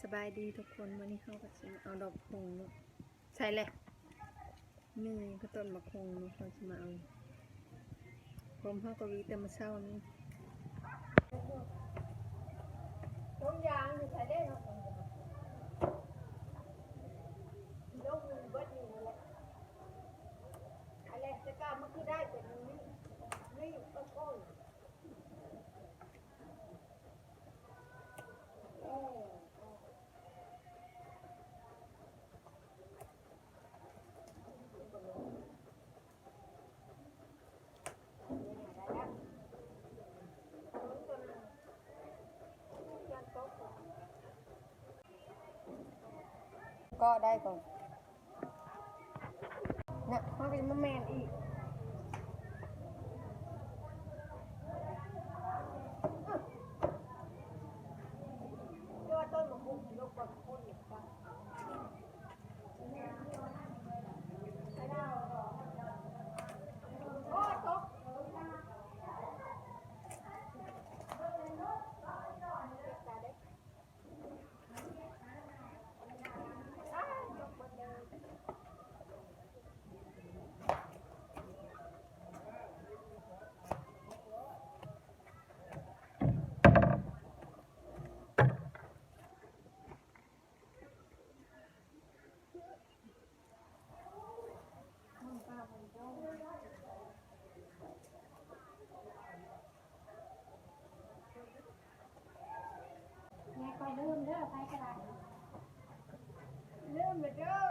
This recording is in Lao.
ສະບາຍດີທຸກຄົນ, ມື້ນີ້ເຮົາກໍຊິມາເອົາດອກຫຸ່ງເນາະ. ໃສ່ແຫຼະ ໜຶ່ງກະຕົ້ນໝາກຫຸ່ງເນາະ, ເຮົາຊິມາເອົາ ຜົມເຮົາກໍຫວີແຕ່ມື້ເຊົ້ານີ້. ຖົງຢາງຢູ່ໃສເດ້ເນາະ? ລົງເບິດນີ້ແຫຼະ. ອັນແລກແຕ່ເກົ່າມັນຄືໄດ້ແຕ່ນີ້ ນີ້ ນີ້ ໂອ້ຍ. ກໍໄດ້ກ່ອນ. ນະ ເຮົາຊິມາແມ່ນອີກ. ເອີ ເຈົ້າວ່າຕົ້ນໝາກຫຸ່ງລົງກ່ອນຄົນນີ້. ໂອ້ຍ ຕົກ. ແມ່ກໍລືມເດີ ໃຜກໍໄດ້ ລືມແລ້ວເດີ.